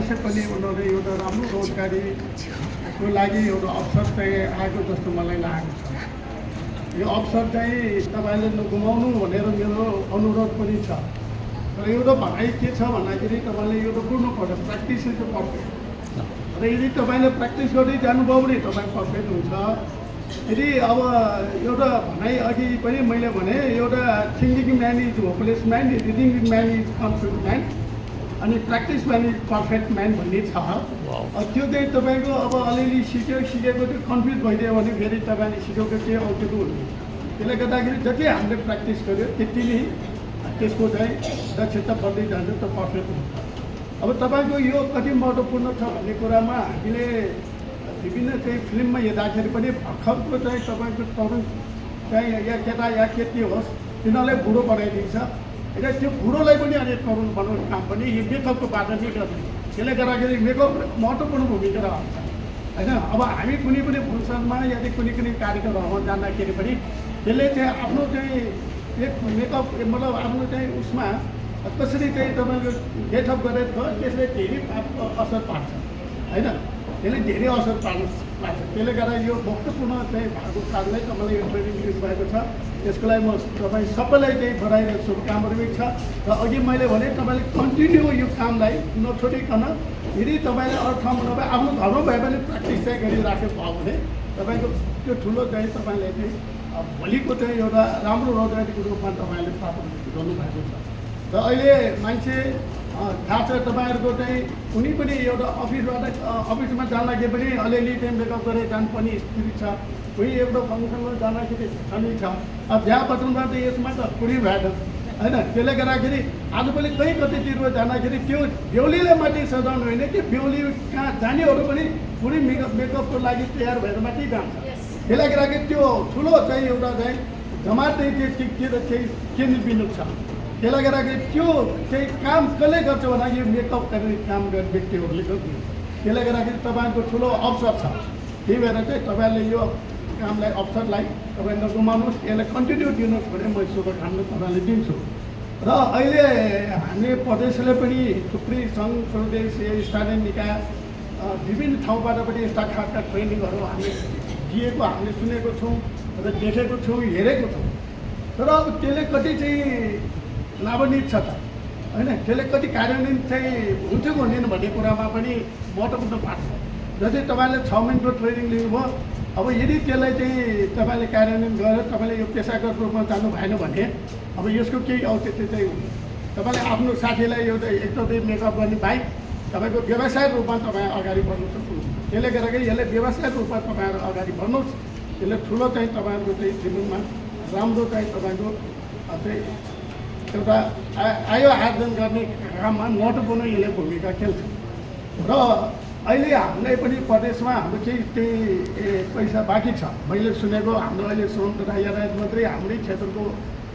अवश्य पनि उनीहरूले एउटा राम्रो रोजगारीको लागि एउटा अवसर चाहिँ आएको जस्तो मलाई लागेको छ। यो अवसर चाहिँ तपाईँले नगुमाउनु भनेर मेरो अनुरोध पनि छ। तर एउटा भनाइ के छ भन्दाखेरि तपाईँले एउटा गर्नु पर्छ, प्र्याक्टिस इज पर्फेक्ट। र यदि तपाईँले प्र्याक्टिस गर्दै जानुभयो भने तपाईँ पर्फेक्ट हुन्छ। यदि अब एउटा भनाइ अघि पनि मैले भने एउटा thinking man is hopeless man, reading man is confuse man, अनि practice man is perfect man भन्ने छ। त्यो चाहिँ तपाईँको अब अलिअलि सिकेको त्यो कन्फ्युज भइदियो भने फेरि तपाईँले सिकेको केही औषधि हुन्छ। त्यसले गर्दाखेरि जति हामीले प्र्याक्टिस गर्यो त्यति नै त्यसको चाहिँ दक्षता बढ्दै जान्छ, त पर्फेक्ट हुन्छ। अब तपाईँको यो कति महत्त्वपूर्ण छ भन्ने कुरामा हामीले विभिन्न चाहिँ फिल्ममा हेर्दाखेरि पनि भर्खरको चाहिँ तपाईँको तरुण चाहिँ या केटा या केटी होस् तिनीहरूलाई बुढो बनाइदिन्छ। र त्यो बुढोलाई पनि अनि तरुण बनाउने काम पनि यो मेकअपको बाटो नै गर्ने। त्यसले गर्दाखेरि मेकअप महत्त्वपूर्ण भूमिका रहन्छ होइन। अब हामी कुनै पनि फङ्सनमा यदि कुनै कुनै कार्यक्रमहरूमा जाँदाखेरि पनि त्यसले चाहिँ आफ्नो चाहिँ एक मेकअप मतलब आफ्नो चाहिँ उसमा कसरी चाहिँ तपाईँको गेटअप गरेर त्यसले धेरै असर पार्छ होइन। त्यसले धेरै असर पार्छ। त्यसले गर्दा यो महत्त्वपूर्ण चाहिँ भएको कारणले तपाईँलाई यो ट्रेनिङ दिनुभएको छ। यसको लागि म तपाईँ सबैलाई चाहिँ बधाई र शुभकामना पनि छ। र अघि मैले भने तपाईँले कन्टिन्यू यो कामलाई नछोडिकन यदि तपाईँले अरू ठाउँमा नभए आफ्नो घरमा भए पनि प्र्याक्टिस चाहिँ गरिराख्नु भयो भने तपाईँको त्यो ठुलो चाहिँ तपाईँले चाहिँ भोलिको चाहिँ एउटा राम्रो रोजगारीको रूपमा तपाईँले प्राप्त गर्नुभएको छ। र अहिले मान्छे थाहा छ तपाईँहरूको चाहिँ कुनै पनि एउटा अफिसमा जाँदाखेरि पनि अलिअलि चाहिँ मेकअप गरेर जानुपर्ने स्थिति छ। कोही एउटा फङ्सनमा जाँदाखेरि छनै छ। अब बिहा बटनमा त यसमा त कुनै भएन होइन। त्यसले गर्दाखेरि आजभोलि कहीँ कतैतिर जाँदाखेरि त्यो बेहुलीलाई मात्रै सजाउनु होइन कि बेहुली कहाँ जानेहरू पनि कुनै मेकअपको लागि तयार भएर मात्रै जान्छ। त्यसले गर्दाखेरि त्यो ठुलो चाहिँ एउटा चाहिँ जमात चाहिँ चाहिँ केन्द्रबिन्दु छ। त्यसले गर्दाखेरि त्यो चाहिँ काम कसले गर्छ भन्दा यो मेकअप गर्ने काम गर्ने व्यक्तिहरूले गर्छ। त्यसले गर्दाखेरि तपाईँको ठुलो अवसर छ। त्यही भएर चाहिँ तपाईँले यो कामलाई अवसरलाई तपाईँ नगुमाउनुहोस्, यसलाई कन्टिन्यू दिनुहोस् भने म शुभकामना तपाईँलाई दिन्छु। र अहिले हामीले प्रदेशले पनि थुप्रै सङ्घ प्रदेश स्थानीय निकाय विभिन्न ठाउँबाट पनि यस्ता खालका ट्रेनिङहरू हामी दिएको हामीले सुनेको छौँ र देखेको छौँ, हेरेको छौँ। तर अब त्यसले कति चाहिँ लाभान्वित छ त होइन, त्यसले कति कार्यान्वयन चाहिँ हुन्छ कि हुँदैन भन्ने कुरामा पनि महत्त्वपूर्ण पार्छ। जस्तै तपाईँले 6 महिनाको ट्रेनिङ लिनुभयो, अब यदि त्यसलाई चाहिँ तपाईँले कार्यान्वयन गरेर तपाईँले यो पेसागत रूपमा जानु भएन भने अब यसको केही औचित्य चाहिँ हुन्छ। तपाईँले आफ्नो साथीलाई एउटा एकदमै मेकअप गर्ने बाहेक तपाईँको व्यवसाय रूपमा तपाईँ अगाडि बढ्नु सक्नुहुन्छ। त्यसले गर्दाखेरि यसले व्यवसाय रूपमा तपाईँहरू अगाडि बढ्नुहोस्। यसले ठुलो चाहिँ तपाईँहरूको चाहिँ जीवनमा राम्रो चाहिँ तपाईँको चाहिँ एउटा आय आर्जन गर्ने काममा महत्त्वपूर्ण यसले भूमिका खेल्छ। र अहिले हामीलाई पनि प्रदेशमा हाम्रो केही त्यही पैसा बाँकी छ। मैले सुनेको हाम्रो अहिले श्रम तथा यातायात मन्त्री हाम्रै क्षेत्रको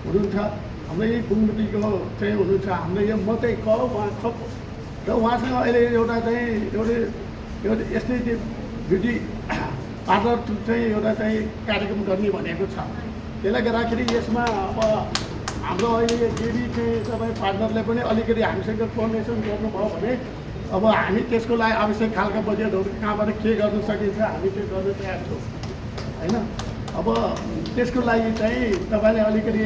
हुनुहुन्छ, हाम्रो यही गुम्बटीको चाहिँ हुनुहुन्छ, हाम्रो यो म चाहिँ उहाँ खप र उहाँसँग अहिले एउटा चाहिँ एउटा यस्तै चाहिँ ब्युटी पार्लर चाहिँ एउटा चाहिँ कार्यक्रम गर्ने भनेको छ। त्यसले गर्दाखेरि यसमा अब हाम्रो अहिले जेडी चाहिँ तपाईँ पार्टनरले पनि अलिकति हामीसँग कोअर्डिनेसन गर्नुभयो भने अब हामी त्यसको लागि आवश्यक खालका बजेटहरू कहाँबाट के गर्न सकिन्छ हामी त्यो गर्न तयार छौँ होइन। अब त्यसको लागि चाहिँ तपाईँले अलिकति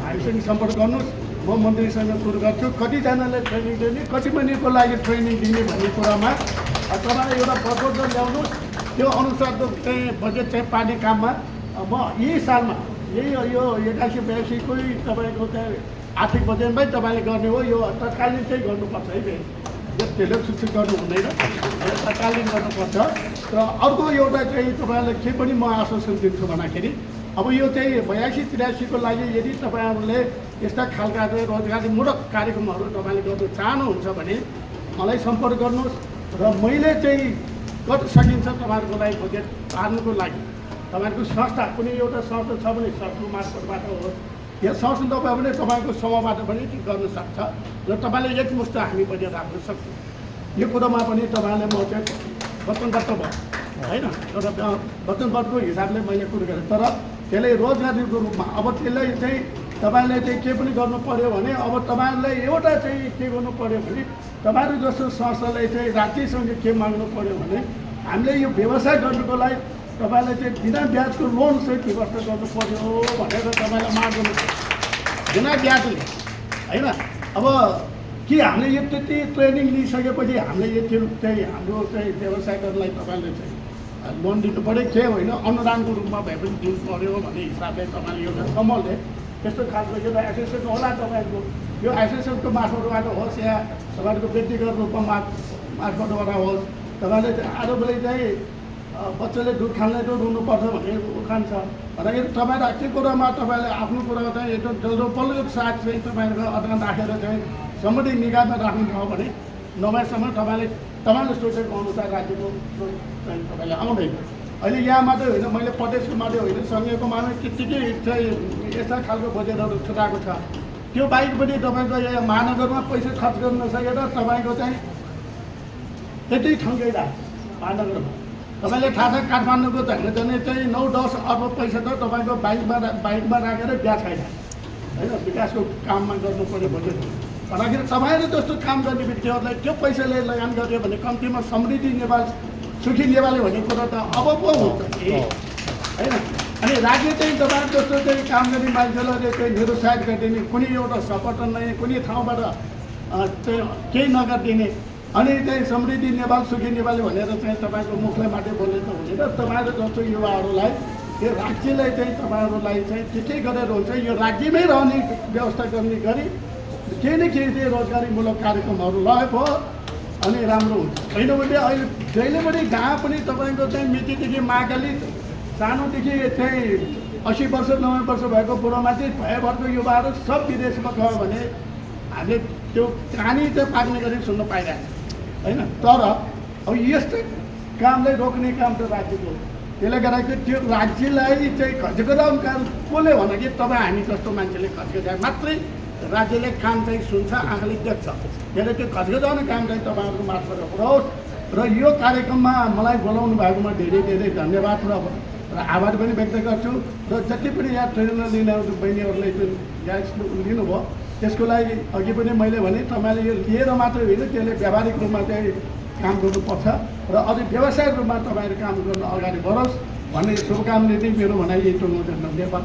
हामीसँग सम्पर्क गर्नुहोस्। म मन्त्रीसँग कुरो गर्छु कतिजनालाई ट्रेनिङ दिने, कति महिनाको लागि ट्रेनिङ दिने भन्ने कुरामा तपाईँले एउटा प्रपोजल ल्याउनुहोस्। त्यो अनुसारको चाहिँ बजेट चाहिँ पार्ने काममा म यही सालमा यही यो 81-82कै तपाईँको चाहिँ आर्थिक बजेटमै तपाईँले गर्ने हो। यो तत्कालीन चाहिँ गर्नुपर्छ है फेरि, त्यसले सूचित गर्नु हुँदैन, तत्कालीन गर्नुपर्छ। र अर्को एउटा चाहिँ तपाईँलाई के पनि म आश्वासन दिन्छु भन्दाखेरि अब यो चाहिँ 82-83को लागि यदि तपाईँहरूले यस्ता खालका चाहिँ रोजगारीमूलक कार्यक्रमहरू तपाईँले गर्नु चाहनुहुन्छ भने मलाई सम्पर्क गर्नुहोस्। र मैले चाहिँ कति सकिन्छ तपाईँहरूको लागि बजेट पार्नुको लागि तपाईँहरूको संस्था कुनै एउटा संस्था छ भने संस्थाको मार्फतबाट होस् या संस्था नभए भने तपाईँको समूहबाट पनि गर्न सक्छ र तपाईँले एकमुष्ट हामी बजेट राख्न सक्छौँ। यो कुरोमा पनि तपाईँले म चाहिँ वचनबद्ध भयो होइन, एउटा वचनबद्धको हिसाबले मैले कुरो गरेँ। तर त्यसलाई रोजगारीको रूपमा अब त्यसलाई चाहिँ तपाईँले चाहिँ के पनि गर्नु पर्यो भने अब तपाईँहरूलाई एउटा चाहिँ के गर्नु पर्यो भने तपाईँहरू जस्तो संस्थालाई चाहिँ राज्यसँग के माग्नु पर्यो भने हामीले यो व्यवसाय गर्नुको लागि तपाईँले चाहिँ बिना ब्याजको लोन चाहिँ व्यवस्था गर्नु पर्यो भनेर तपाईँलाई माग गर्नु पर्यो बिना ब्याजले होइन। अब कि हामीले यो त्यति ट्रेनिङ लिइसकेपछि हामीले यो चाहिँ हाम्रो चाहिँ व्यवसाय गर्नलाई तपाईँले चाहिँ लोन दिनु पऱ्यो के होइन अनुदानको रूपमा भए पनि दिनु पऱ्यो भन्ने हिसाबले तपाईँले एउटा समूहले त्यस्तो खालको एउटा एसोसिएसन होला तपाईँहरूको यो एसोसिएसनको मार्फतबाट होस् या तपाईँहरूको व्यक्तिगत रूपमा मार्फतबाट होस् तपाईँले आरोपले चाहिँ बच्चाले दुध खानलाई त रुनुपर्छ भन्ने उखान छ र यो तपाईँहरू के कुरामा तपाईँले आफ्नो कुरा चाहिँ एउटा बलियो साथ चाहिँ तपाईँहरूको अध्ययन राखेर चाहिँ सम्बन्धी निगाहमा राख्नुभयो भने नभएसम्म तपाईँले सोचेको अनुसार राज्यको तपाईँले आउँदैन। अहिले यहाँ मात्रै होइन मैले प्रदेशको मात्रै होइन सङ्घीयको मात्रै के चाहिँ यस्ता खालको बजेटहरू छुटाएको छ। त्यो बाहेक पनि तपाईँको यहाँ महानगरमा पैसा खर्च गर्न नसकेर तपाईँको चाहिँ त्यति ठङ्गैरहेको महानगरमा तपाईँले थाहा छ काठमाडौँको झन्डै चाहिँ 9-10 अर्ब पैसा त तपाईँको बाइकमा राखेर ब्याज खाइरहेको होइन विकासको काममा गर्नु पऱ्यो बजेट भन्दाखेरि तपाईँहरू जस्तो काम गर्ने व्यक्तिहरूलाई त्यो पैसाले लगान गर्यो भने कम्तीमा समृद्धि नेपाल सुखी नेपाली भन्ने कुरा त अब पो हुन्छ कि होइन। अनि राज्य चाहिँ तपाईँहरू जस्तो चाहिँ काम गर्ने मान्छेलाई चाहिँ निरुत्साहित गरिदिने कुनै एउटा सपोर्ट नै कुनै ठाउँबाट चाहिँ केही नगरिदिने अनि चाहिँ समृद्धि नेपाल सुखी नेपाली भनेर चाहिँ तपाईँको मुखलाई मात्रै बोल्ने त हुँदैन। तपाईँहरू जस्तो युवाहरूलाई यो राज्यलाई चाहिँ तपाईँहरूलाई चाहिँ के गरेर हुन्छ यो राज्यमै रहने व्यवस्था गर्ने गरी केही न केही चाहिँ रोजगारीमूलक कार्यक्रमहरू लगाए भयो अनि राम्रो हुन्छ। होइन भने अहिले जहिले पनि जहाँ पनि तपाईँको चाहिँ मितिदेखि महाकाली सानोदेखि चाहिँ 80 वर्ष 90 वर्ष भएको बुढो मान्छे भएभरको युवाहरू सब विदेशमा गयो भने हामीले त्यो कहानी चाहिँ पाक्ने गरी सुन्न पाइरहेको होइन। तर अब यस्तै कामलाई रोक्ने काम त राज्यको त्यसले गर्दाखेरि त्यो राज्यलाई चाहिँ खर्चगदाउने काम कसले भन्दाखेरि तपाईँ हामी जस्तो मान्छेले खर्चगदा मात्रै राज्यले काम चाहिँ सुन्छ आँखाले देख्छ। त्यसले त्यो खर्चगदाउने काम चाहिँ तपाईँहरूको मार्फत होस् र यो कार्यक्रममा मलाई बोलाउनु भएकोमा धेरै धेरै धन्यवाद र आभार पनि व्यक्त गर्छु र जति पनि यहाँ ट्रेनिङ लिने बहिनीहरूले जुन ग्यास लिनुभयो त्यसको लागि अघि पनि मैले भने तपाईँले यो लिएर मात्रै होइन त्यसले व्यावहारिक रूपमा चाहिँ काम गर्नुपर्छ र अझै व्यवसायिक रूपमा तपाईँहरू काम गर्न अगाडि बढोस् भन्ने शुभकामना चाहिँ मेरो भनाइ यही टोल्नु धन्यवाद।